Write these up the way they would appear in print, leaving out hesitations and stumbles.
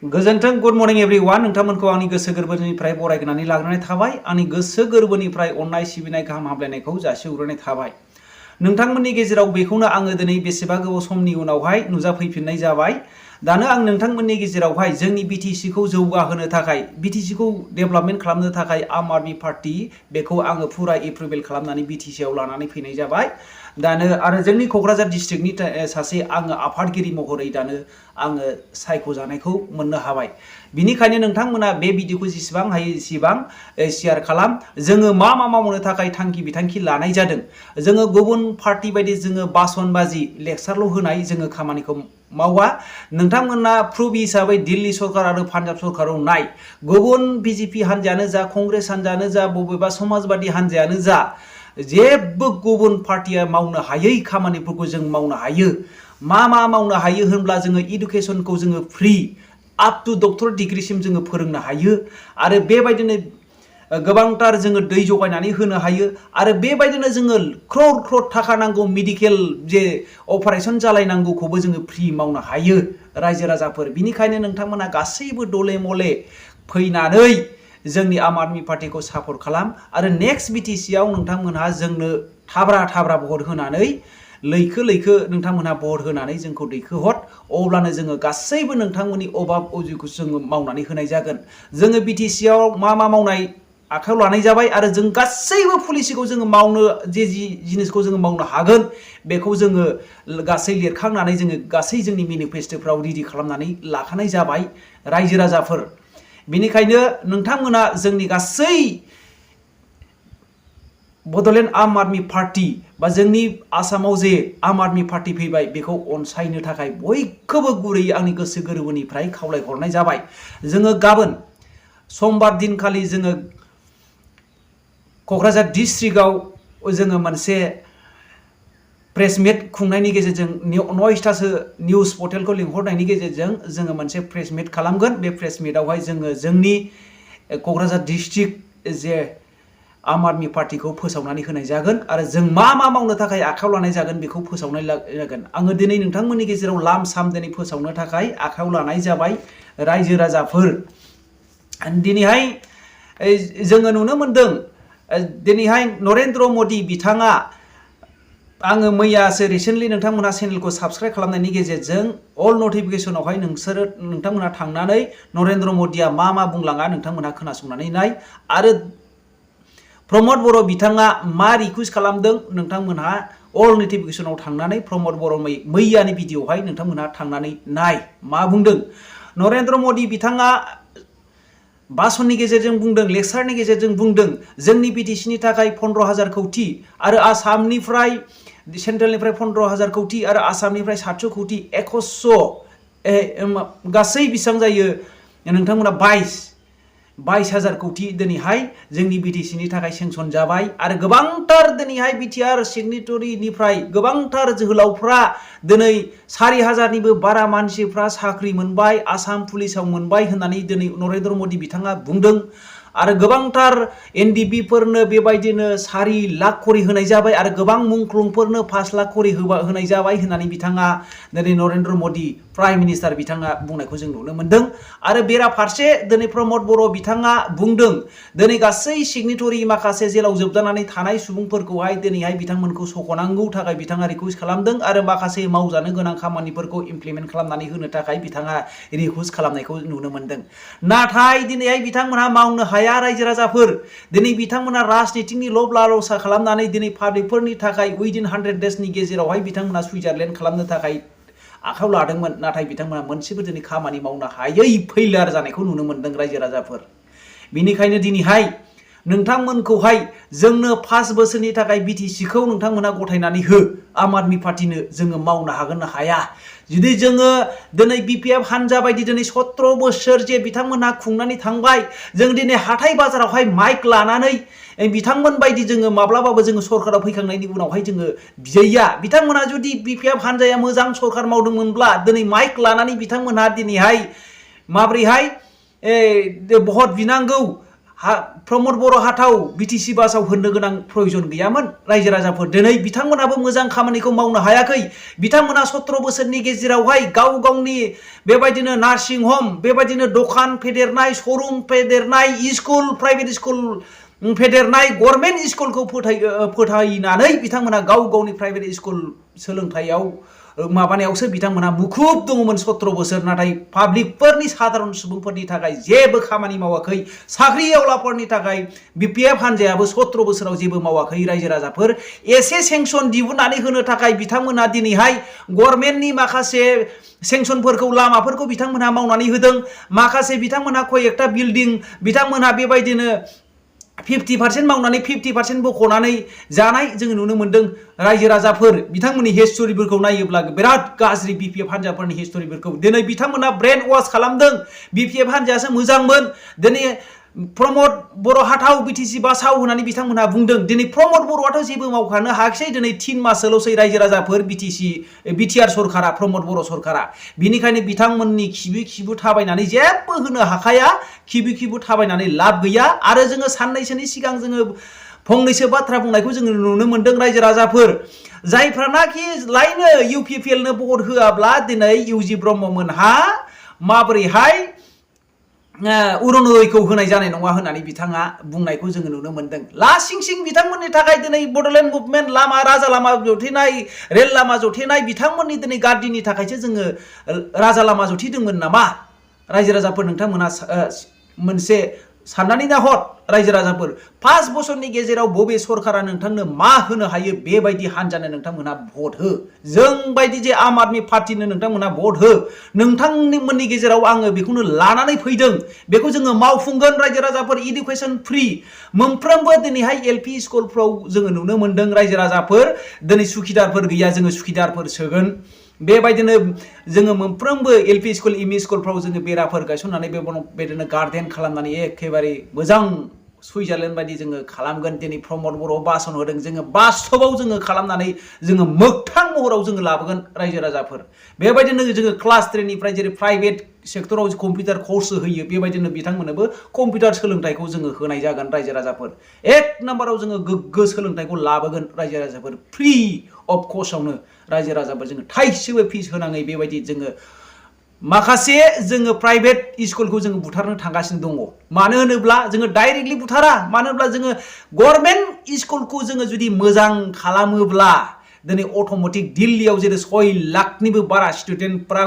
गोजोन्थों good morning everyone नोंथांमोनखौ आंनि गोसो गोरबोनिफ्राय बरायनानै लाग्रोनाय थाबाय आंनि गोसो गोरबोनिफ्राय अननाय सिबिनाय गाहाम हामलायनायखौ जासिहरग्रोनाय थाबाय नोंथांमोननि गेजेराव बेखौनो आङो दिनै बेसेबा गोबाव समनि उनावहाय नुजाफैफिननाय जाबाय दानो आं नोंथांमोननि गेजेरावहाय जोंनि बीटीसी खौ जौगाहोनो थाखाय बीटीसी खौ डेभेलपमेन्ट खालामनो थाखाय आम आदमी पार्टी बेखौ आङो फुरा एप्रुभेल खालामनानै बीटीसी आव लानानै फैनाय जाबाय दानो आरो जोंनि कक्राझार डिस्ट्रिक्टनि सासे आङो आफादगिरि महरै दानो आङो सायख'जानायखौ मोननो हाबाय बिनिखायनो नोंथांमोना बे भिडिअखौ जेसेबां हायो एसेबां शेयार खालाम जोङो मा मावनो थाखाय थांखि बिथांखि लानाय जादों जोङो गुबुन पार्टी बायदि जोङो बासनबाजी लेक्सारल' होनाय जोङो खामानिखौ मावा नोंथांमोना प्रुफ हिसाबै दिल्ली सरकार आरो पान्जाब सरकाराव नाय गुबुन बीजेपी हान्जायानो जा कंग्रेस हान्जायानो जा बबेबा समाजवादी हान्जायानो जा जेबो गुबुन पार्टीया मावनो हायै खामानिफोरखौ जों मावनो हायो मा मावनो हायो होनब्ला जोङो इडुकेसनखौ जोङो फ्री अप टू डक्टर डिग्रीसिम जोङो फोरोंनो हायो आरो बेबायदिनो गोबांथार जोङो दै जगायनानै होनो हायो आरो बेबायदिनो जोङो क्रर थाखा नांगौ मेडिकेल जे अपारेशन जालायनांगौखौबो जोङो फ्री मावनो हायो रायजो राजाफोर बिनिखायनो नोंथांमोना गासैबो दले मले फैनानै जोंनि आम आदमी पार्टीखौ सापर्ट खालाम आरो नेक्स्ट बीटीसी आव नोंथांमोनहा जोंनो थाब्रा भट होनानै लैखो नोंथांमोनहा भट होनानै जोंखौ दैखो हर अब्लानो जोङो गासैबो नोंथांमोननि अभाब अजिखौ जोङो मावनानै होनाय जागोन जोङो बीटीसी आव मा मावनाय आखायाव लानाय जाबाय आरो जों गासैबो पलिसिखौ जोङो मावनो जे जिनिसखौ जोङो मावनो हागोन बेखौ जोङो गासै लिरखांनानै जोङो गासै जोंनि मेनिफेस्टोफ्राव रेडि खालामनानै लाखानाय जाबाय रायजो राजाफोर बेनिखायनो नोंथांमोना जोंनि गासै बड'लेण्ड आम आदमी पार्टी बा जोंनि आसामाव जे आम आदमी पार्टी फैबाय बेखौ अनसायनो थाखाय बयखौबो गुरैयै आंनि गोसो गोरबोनिफ्राय खावलायहरनाय जाबाय जोङो गाबोन समबार दिनखालि जोङो कक्राझार डिस्ट्रिक्टआव जोङो मोनसे प्रेस मिट खुंनायनि गेजेरजों नयथासो निउज पर्टेलखौ लिंहरनायनि गेजेरजों जोङो मोनसे प्रेस मिट खालामगोन बे प्रेस मिटआवहाय जोङो जोंनि कक्राझार डिस्ट्रिक्ट जे आम आदमी पार्टीखौ फोसावनानै होनाय जागोन आरो जों मा मावनो थाखाय आखायाव लानाय जागोन बेखौ फोसावनाय जागोन आङो दिनै नोंथांमोननि गेजेराव लाम साम दिनै फोसावनो थाखाय आखायाव लानाय जाबाय रायजो राजाफोर दिनैहाय जोङो नुनो मोनदों दिनैहाय नरेन्द्र मदि बिथाङा आङो मैयासो रिसेन्टलि नोंथांमोनहा चेनेलखौ साबस्क्राइब खालामनायनि गेजेरजों अल नटिफिकेशनावहाय नोंथांमोनहा थांनानै नरेन्द्र मदिया मा बुंलाङा नोंथांमोनहा खोनासंनानै नाय आरो प्रमद बर' बिथाङा मा रिकुवेस्ट खालामदों नोंथांमोनहा अल नटिफिकेशनाव थांनानै प्रमद बर' मैयानि भिडिअहाय नोंथांमोनहा थांनानै नाय मा बुंदों नरेन्द्र मदि बिथाङा भाषणनि गेजेरजों बुंदों लेक्सारनि गेजेरजों बुंदों जोंनि बीटीसीनि थाखाय 15,000 कौटि आरो आसामनिफ्राय सेन्ट्रेलनिफ्राय 15,000 कौटि आरो आसामनिफ्राय 700 कौटि 2100 गासै बेसेबां जायो नोंथांमोना 22,000 कौटि दिनैहाय जोंनि बीटीसीनि थाखाय सेंसन जाबाय आरो गोबांथार दिनैहाय बिटिआर सिगनेटरिनिफ्राय गोबांथार जोहोलावफ्रा दिनै 4,000निबो बारा मानसिफ्रा साख्रि मोनबाय आसाम पुलिसाव मोनबाय होननानै दिनै नरेन्द्र मदि बिथाङा बुंदों आरो गोबांथार एनडिबि फोरनो बेबायदिनो 4 लाख करि होनाय जाबाय आरो गोबां मुंख्लंफोरनो 5 लाख करि होनाय जाबाय होननानै बिथाङा दिनै नरेन्द्र मदि प्राइम मिनिस्टार बिथाङा बुंनायखौ जों नुनो मोनदों आरो बेराफारसे दिनै प्रमद बर' बिथाङा बुंदों दिनै गासै सिगनेटरि माखासे जेलाव जोबजानानै थानाय सुबुंफोरखौहाय दिनैहाय बिथांमोनखौ सख'नांगौ थाखाय बिथाङा रिकुवेस्ट खालामदों आरो माखासे मावजानो गोनां खामानिफोरखौ इमप्लिमेन्ट खालामनानै होनो थाखाय बिथाङा रिकुवेस्ट खालामनायखौ नुनो मोनदों नाथाय दिनैहाय बिथांमोनहा मावनो हाया रायजो राजाफोर दिनै बिथांमोना राजनितिकनि लब लालसा खालामनानै दिनै पाब्लिकफोरनि थाखाय उइदिन 100 डेजनि गेजेरावहाय बिथांमोना सुइजारलेण्ड खालामनो थाखाय आखायाव लादोंमोन नाथाय बिथांमोना मोनसेबो दिनै खामानि मावनो हायै फैलार जानायखौ नुनो मोनदों रायजो राजाफोर बेनिखायनो दिनैहाय नोंथांमोनखौहाय जोंनो 5 बोसोरनि थाखाय बीटीसीखौ नोंथांमोना गथायनानै हो आम आदमी पार्टीनो जोङो मावनो हागोन ना हाया जुदि जोङो दिनै बीपीएफ हान्जा बायदि दिनै 17 बोसोर जे बिथांमोनहा खुंनानै थांबाय जों दिनै हाथाय बाजारावहाय माइक लानानै बिथांमोन बायदि जोङो माब्लाबाबो जोङो सरकाराव फैखांनायनि उनावहाय जोङो बिजैया बिथांमोनहा जुदि बीपीएफ हान्जाया मोजां सरकार मावदोंमोनब्ला दिनै माइक लानानै बिथांमोनहा दिनैहाय माब्रैहाय भट बिनांगौ प्रमद बर' हाथाव बिटिसि बासाव होनो गोनां प्रयोजन गैयामोन रायजो राजाफोर दिनै बिथांमोनाबो मोजां खामानिखौ मावनो हायाखै बिथांमोना 17 बोसोरनि गेजेरावहाय गावनि बेबायदिनो नार्सिं हम बेबायदिनो दखान फेदेरनाय शोरूम फेदेरनाय स्कुल प्राइभेट स्कुल फेदेरनाय गभर्नमेन्ट स्कुलखौ फोथायनानै बिथांमोना गावनि प्राइभेट स्कुल सोलोंथायाव माबानायावसो बिथांमोना मुखुब दङमोन 17 बोसोर नाथाय पाब्लिकफोरनि साधारन सुबुंफोरनि थाखाय जेबो खामानि मावाखै साख्रि आवलाफोरनि थाखाय बिपिएफ हानजायाबो 17 बोसोराव जेबो मावाखै रायजो राजाफोर एसे सेंसन दिहुननानै होनो थाखाय बिथांमोना दिनैहाय गभर्नमेन्टनि माखासे सेंसनफोरखौ लामाफोरखौ बिथांमोना मावनानै होदों माखासे बिथांमोना कयेकटा बिल्डिं बिथांमोना बेबायदिनो 50% मावनानै 50% बख'नानै जानाय जों नुनो मोनदों रायजो राजाफोर बिथांमोननि हिस्टरिफोरखौ नायोब्ला बिराद गाज्रि बिपिएफ हानजाफोरनि हिस्टरिफोरखौ दिनै बिथांमोना ब्रेन वाश खालामदों बिपिएफ हानजायासो मोजांमोन दिनै प्रमद बर' हाथाव बिटिसि बासाव होननानै बिथांमोना बुंदों दिनै प्रमद बर'आथ' जेबो मावखानो हायाखिसै दिनै 3 माससोल'सै रायजो राजाफोर बिटिआर सरकारा प्रमद बर' सरकारा बिनिखायनो बिथांमोननि खिबु थाबायनानै जेबो होनो हाखाया खिबु थाबायनानै लाब गैया आरो जोङो साननैसोनि सिगां जोङो फंनैसो बाथ्रा बुंनायखौ जोङो नुनो मोनदों रायजो राजाफोर जायफ्रानाखि लायनो इउपिपिएलनो भट होआब्ला दिनै इउजि ब्रह्ममोनहा माबोरैहाय उरनदयखौ होनाय जानाय नङा होननानै बिथाङा बुंनायखौ जोङो नुनो मोनदों लासिं बिथांमोननि थाखाय दिनै बडलेण्ड मुभमेन्ट लामा राजा लामा जथेनाय रेल लामा जथेनाय बिथांमोननि दिनै गार्दिनि थाखायसो जोङो राजा लामा जथेदोंमोन नामा रायजो राजाफोर नोंथांमोना मोनसे साननानै नाहर रायजो राजाफोर 5 बोसोरनि गेजेराव बबे सरकारा नोंथांनो मा होनो हायो बेबायदि हानजानो नोंथांमोना भट हो जों बायदि जे आम आदमी पार्टीनो नोंथांमोना भट हो नोंथांमोननि गेजेराव आङो बेखौनो लानानै फैदों बेखौ जोङो मावफुंगोन रायजो राजाफोर इडुकेशन फ्रि मोनफ्रोमबो दिनैहाय एलपि स्कुलफ्राव जोङो नुनो मोनदों रायजो राजाफोर दिनै सुखिदारफोर गैया जोङो सुखिदारफोर सोगोन बेबायदिनो जोङो मोनफ्रोमबो एलपि स्कुल एमइ स्कुलफ्राव जोङो बेराफोर गायसननानै बेबायदिनो गार्डेन खालामनानै एखेबारे मोजां सुइजारलेण्ड बायदि जोङो खालामगोन दिनै प्रमद बर' भाषण होदों जोङो बास्तबाव जोङो खालामनानै जोङो मोगथां महराव जोङो लाबोगोन रायजो राजाफोर बेबायदिनो जोङो क्लास 3 निफ्राय जेरै प्राइभेट सेक्टराव कम्पिउटार कर्स होयो बेबायदिनो बिथांमोननोबो कम्पिउटार सोलोंथाइखौ जोङो होनाय जागोन रायजो राजाफोर 1 नाम्बाराव जोङो गोग्गो सोलोंथाइखौ लाबोगोन रायजो राजाफोर फ्रि अफ कस्टआवनो रायजो राजाफोर जोङो थाइसेबो फिस होनाङै बेबायदि जोङो माखासे जोङो प्राइभेट स्कुलखौ जोङो बुथारनो थांगासिनो दङ मानो होनोब्ला जोङो डाइरेक्टली बुथारा मानो होनोब्ला जोङो गभर्नमेन्ट स्कुलखौ जोङो जुदि मोजां खालामोब्ला दिनै अट'मेटिक दिल्लीयाव जेरै 6 लाखनिबो बारा स्टुडेन्टफ्रा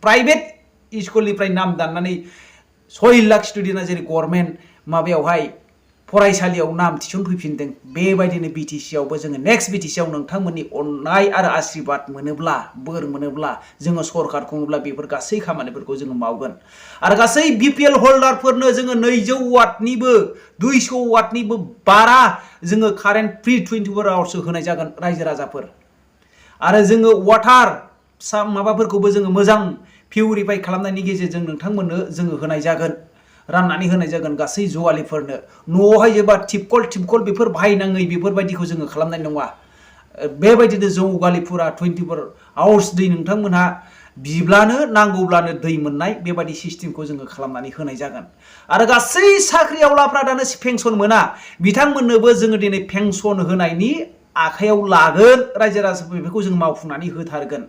प्राइभेट स्कुलनिफ्राय नाम दाननानै 6 लाख स्टुडेन्टआ जेरै गभर्नमेन्ट माबायावहाय फरायसालियाव नाम थिसनफैफिनदों बेबायदिनो बिटिसियावबो जोङो नेक्स्ट बिटिसियाव नोंथांमोननि अननाय आरो आशीर्बाद मोनोब्ला बोर मोनोब्ला जोङो सरकार खुङोब्ला बेफोर गासै खामानिफोरखौ जोङो मावगोन आरो गासै बिपिएल हल्डारफोरनो जोङो 200 वाटनिबो 200 वाटनिबो बारा जोङो कारेन्ट फ्रि 24 आवार्स होनाय जागोन रायजो राजाफोर आरो जोङो वाटार माबाफोरखौबो जोङो मोजां पिउरिफाइ खालामनायनि गेजेरजों नोंथांमोननो जोङो होनाय जागोन राननानै होनाय जागोन गासै जुवालिफोरनो न'आवहाय जेबा टिपकल बेफोर बाहायनाङै बेफोरबायदिखौ जोङो खालामनाय नङा बेबायदिनो जौगालिफोरा 24 आवार्स दै नोंथांमोनहा बिब्लानो नांगौब्लानो दै मोननाय बेबायदि सिस्टेमखौ जोङो खालामनानै होनाय जागोन आरो गासै साख्रि आवलाफ्रा दानो पेन्सन मोना बिथांमोननोबो जोङो दिनै पेन्सन होनायनि आखायाव लागोन रायजो राजाफोर बेखौ जों मावफुंनानै होथारगोन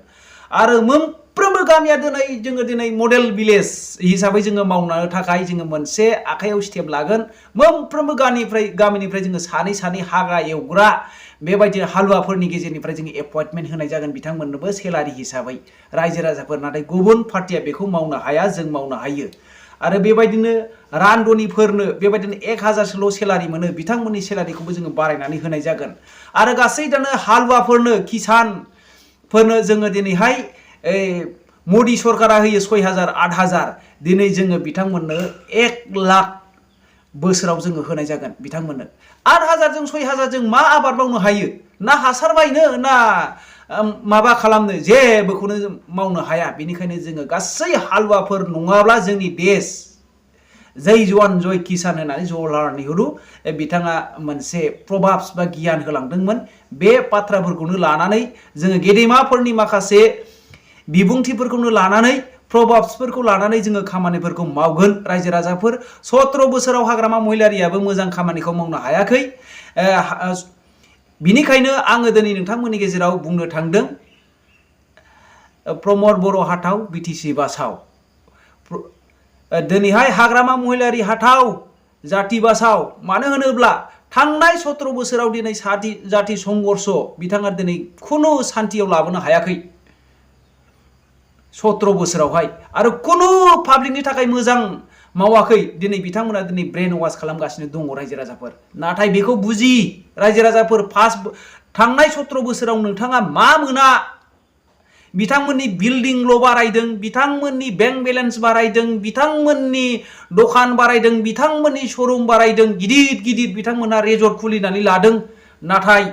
आरो मोनफ्रोमबो गामिया दिनै मडेल भिलेज हिसाबै जोङो मावनो थाखाय जोङो मोनसे आखायाव स्टेप लागोन मोनफ्रोमबो गामिनिफ्राय जोङो सानै हाग्रा एवग्रा बेबायदि हालुवाफोरनि गेजेरनिफ्राय जोङो एपइन्टमेन्ट होनाय जागोन बिथांमोननोबो सेलारि हिसाबै रायजो राजाफोर नाथाय गुबुन पार्टिया बेखौ मावनो हाया जों मावनो हायो आरो बेबायदिनो रान्दनिफोरनो बेबायदिनो 1000सोल' सेलारि मोनो बिथांमोननि सेलारिखौबो जोङो बारायनानै होनाय जागोन आरो गासै दानो हालुवाफोरनो किसानफोरनो जोङो दिनैहाय मोदी सरकारा होयो 6000 8000 दिनै जोङो बिथांमोननो 1 लाख बोसोराव जोङो होनाय जागोन बिथांमोननो 8000 जों 6000 जों मा आबाद मावनो हायो ना हासार बायनो ना माबा खालामनो जेबोखौनो मावनो हाया बेनिखायनो जोङो गासै हालुवाफोर नङाब्ला जोंनि देश जय जवान जय किसान होननानै जवाहरलाल नेहरू बिथाङा मोनसे प्रभाब्स बा गियान होलांदोंमोन बे बाथ्राफोरखौनो लानानै जोङो गेदेमाफोरनि माखासे बिबुंथिफोरखौनो लानानै प्रभाबफोरखौ लानानै जोङो खामानिफोरखौ मावगोन रायजो राजाफोर 17 बोसोराव हाग्रामा महिलारियाबो मोजां खामानिखौ मावनो हायाखै बिनिखायनो आङो दिनै नोंथांमोननि गेजेराव बुंनो थांदों प्रमद बर' हाथाव बिटिसि बासाव दिनैहाय हाग्रामा महिलारि हाथाव जाति बासाव मानो होनोब्ला थांनाय 17 बोसोराव दिनै जाति संघर्ष बिथाङा दिनै खुनु शान्तियाव लाबोनो हायाखै 17 बोसोरावहाय आरो खुनु पाब्लिकनि थाखाय मोजां मावाखै दिनै बिथांमोना दिनै ब्रेन वाश खालामगासिनो दङ रायजो राजाफोर नाथाय बेखौ बुजि रायजो राजाफोर थांनाय 17 बोसोराव नोंथाङा मा मोना बिथांमोननि बिल्डिंल' बारायदों बिथांमोननि बेंक बेलेन्स बारायदों बिथांमोननि दखान बारायदों बिथांमोननि शोरूम बारायदों गिदिर बिथांमोना रेजर्ट खुलिनानै लादों नाथाय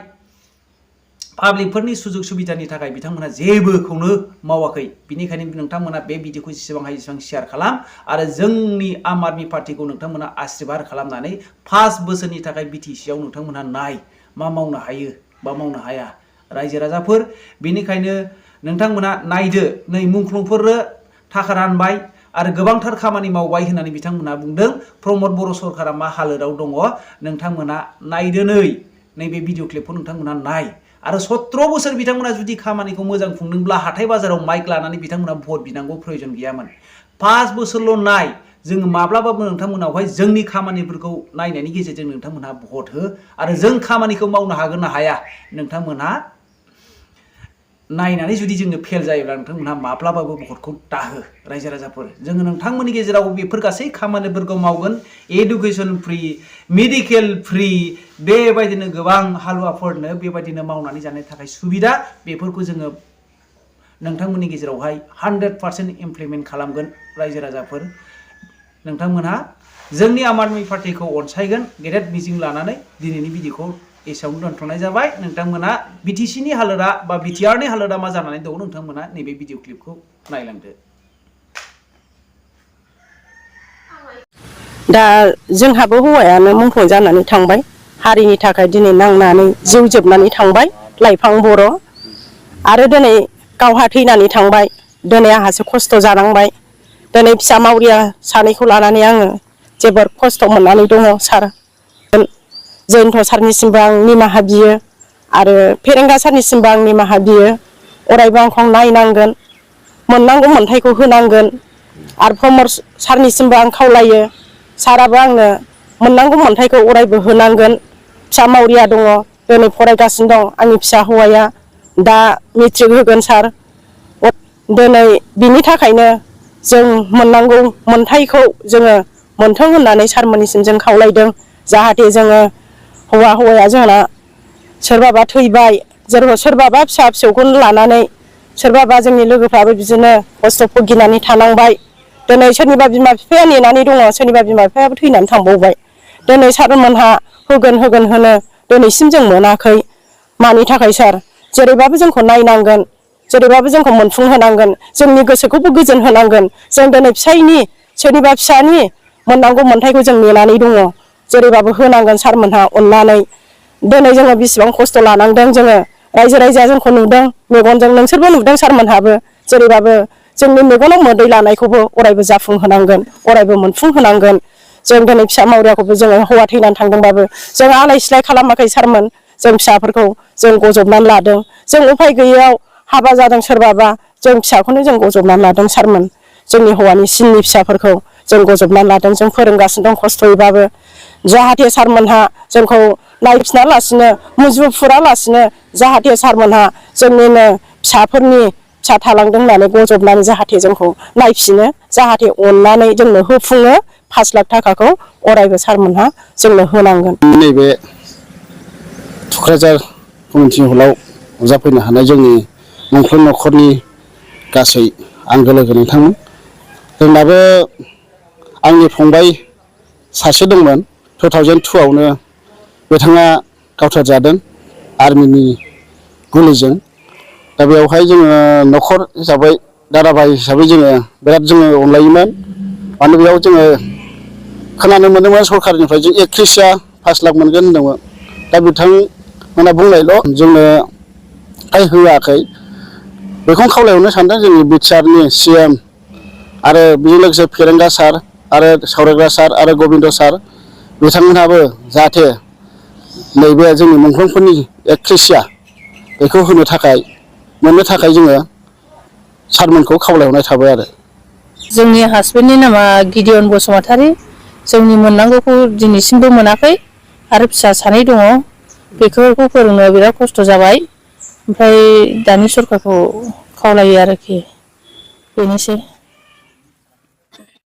पाब्लिकफोरनि सुजुग सुबिदानि थाखाय बिथांमोना जेबोखौनो मावाखै बिनिखायनो नोंथांमोना बे भिडिअखौ जेसेबां हायो एसेबां शेयार खालाम आरो जोंनि आम आदमी पार्टीखौ नोंथांमोना आशीर्बाद खालामनानै 5 बोसोरनि थाखाय बिटिसिआव नोंथांमोना नाय मा मावनो हायो बा मावनो हाया रायजो राजाफोर बेनिखायनो नोंथांमोना नायदो नै मुंख्लंफोरनो थाखा रानबाय आरो गोबांथार खामानि मावबाय होननानै बिथांमोना बुंदों प्रमद बर' सरकारा मा हालोदाव दङ नोंथांमोना नायदो नैबे भिडिअ क्लिपखौ नोंथांमोना नाय आरो 17 बोसोर बिथांमोना जुदि खामानिखौ मोजां खुंदोंब्ला हाथाय बाजाराव माइक लानानै बिथांमोना भट बिनांगौ प्रयोजन गैयामोन 5 बोसोरल' नाय जोङो माब्लाबाबो नोंथांमोनावहाय जोंनि खामानिफोरखौ नायनायनि गेजेरजों नोंथांमोना भट हो आरो जों खामानिखौ मावनो हागोन ना हाया नोंथांमोना नायनानै जुदि जोङो फेल जायोब्ला नोंथांमोना माब्लाबाबो भटखौ दाहो रायजो राजाफोर जोङो नोंथांमोननि गेजेराव बेफोर गासै खामानिफोरखौ मावगोन एडुकेशन फ्रि मेडिकेल फ्रि बेबायदिनो गोबां हालुवाफोरनो बेबायदिनो मावनानै जानो थाखाय सुबिदा बेफोरखौ जोङो नोंथांमोननि गेजेरावहाय 100% इमप्लिमेन्ट खालामगोन रायजो राजाफोर नोंथांमोनहा जोंनि आम आदमी पार्टीखौ अनसायगोन गेदेर मिजिं लानानै दिनैनि भिडिअखौ एसेयावनो दोनथ'नाय जाबाय नोंथांमोना बिटिसिनि हालोदा बा बिटिआरनि हालोदा मा जानानै दङ नोंथांमोना नैबे भिडिअ क्लिपखौ नायलांदो दा जोंहाबो हौवायानो मुंख्लं जानानै थांबाय हारिनि थाखाय दिनै नांनानै जिउ जोबनानै थांबाय लाइफां बर' आरो दिनै गावहा थैनानै थांबाय दिनै आंहासो खस्थ' जानांबाय दिनै फिसा मावरिया सानैखौ लानानै आङो जोबोर खस्थ' मोननानै दङ सार जयन्त सारनिसिमबो आं निमाहा बियो आरो फेरेंगा सारनिसिमबो आं निमाहा बियो अरायबो आंखौ नायनांगोन मोननांगौ मोन्थायखौ होनांगोन आरो प्रमद सारनिसिमबो आं खावलायो साराबो आंनो मोननांगौ मोन्थायखौ अरायबो होनांगोन फिसा मावरिया दङ दिनै फरायगासिनो दं आंनि फिसा हौवाया दा मेट्रिक होगोन सार दिनै बिनि थाखायनो जों मोननांगौ मोन्थायखौ जोङो मोन्थों होननानै सारमोननिसिम जों खावलायदों जाहाथे जोङो हौवाया जोंना सोरबाबा थैबाय सोरबाबा फिसा फिसौखौनो लानानै सोरबाबा जोंनि लोगोफ्राबो बिदिनो खस्थ' भुगिनानै थानांबाय दिनै सोरनिबा बिमा बिफाया नेनानै दङ सोरनिबा बिमा बिफायाबो थैनानै थांबावबाय दिनै सारमोनहा होगोन होनो दिनैसिम जों मोनाखै मानि थाखाय सार जेरैबाबो जोंखौ नायनांगोन जेरैबाबो जोंखौ मोनफुंहोनांगोन जोंनि गोसोखौबो गोजोन होनांगोन जों दिनै सोरनिबा फिसानि मोननांगौ मोन्थायखौ जों नेनानै दङ जेरैबाबो होनांगोन सारमोनहा अननानै दिनै जोङो बेसेबां खस्थ' लानांदों जोङो रायजो राजाया जोंखौ नुदों मेगनजों नोंसोरबो नुदों सारमोनहाबो जेरैबाबो जोंनि मेगनाव मोदै लानायखौबो अरायबो जाफुंहोनांगोन अरायबो मोनफुंहोनांगोन जों दिनै फिसा मावरियाखौबो जोङो हौवा थैनानै थांदोंबाबो जों आलाय सिलाय खालामाखै सारमोन जों फिसाफोरखौ जों गजबनानै लादों जों उफाय गैयैयाव हाबा जादों सोरबाबा जों फिसाखौनो जों गजबनानै लादों सारमोन जोंनि हौवानि सिननि फिसाफोरखौ जों गजबनानै लादों जों फोरोंगासिनो दं खस्थ'यैबाबो जाहाथे सारमोनहा जोंखौ नायफिनालासिनो मुजुफुरालासिनो जाहाथे सारमोनहा जोंनिनो फिसा थालांदों होननानै गजबनानै जाहाथे जोंखौ नायफिनो जाहाथे अननानै जोंनो होफुङो 5 लाख थाखाखौ अरायबो सारमोनहा जोंनो होनांगोन नैबे थुक्राझार कमिउनिटि हलाव नुजाफैनो हानाय जोंनि मुंख्लं न'खरनि गासै आंगो लोगो नोंथांमोन जोंनाबो आंनि फंबाय सासे दंमोन 2002 आवनो बिथाङा गावथारजादों आर्मिनि गुलिजों दा बेवहाय जोङो न'खर हिसाबै दादाभाइ हिसाबै जोङो बिराद जोङो अनलायोमोन मानो बेयाव जोङो खोनानो मोनदोंमोन सरकारनिफ्राय जों 31 5 लाख मोनगोन होनदोंमोन दा बिथांमोना बुंनायल' जोंनो होआखै बेखौनो खावलायहरनो सानदों जोंनि बिटिआरनि CM आरो बेजों लोगोसे फेरेंगा सार आरो सावरायग्रा सार आरो गबिन्द सार बिथांमोनहाबो जाहाथे नैबे जोंनि मुंख्लंफोरनि एक्ट्रेसिया बेखौ मोननो थाखाय जोङो सारमोनखौ खावलायहरनाय थाबाय आरो। जोंनि हासबेन्डनि नामा गिदियन बसुमतारी। जोंनि मोननांगौखौ दिनैसिमबो मोनाखै आरो फिसा सानै दङ बेफोरखौ फोरोंनो बिराद खस्थ' जाबाय। ओमफ्राय दानि सरकारखौ खावलायो आरोखि बेनोसै।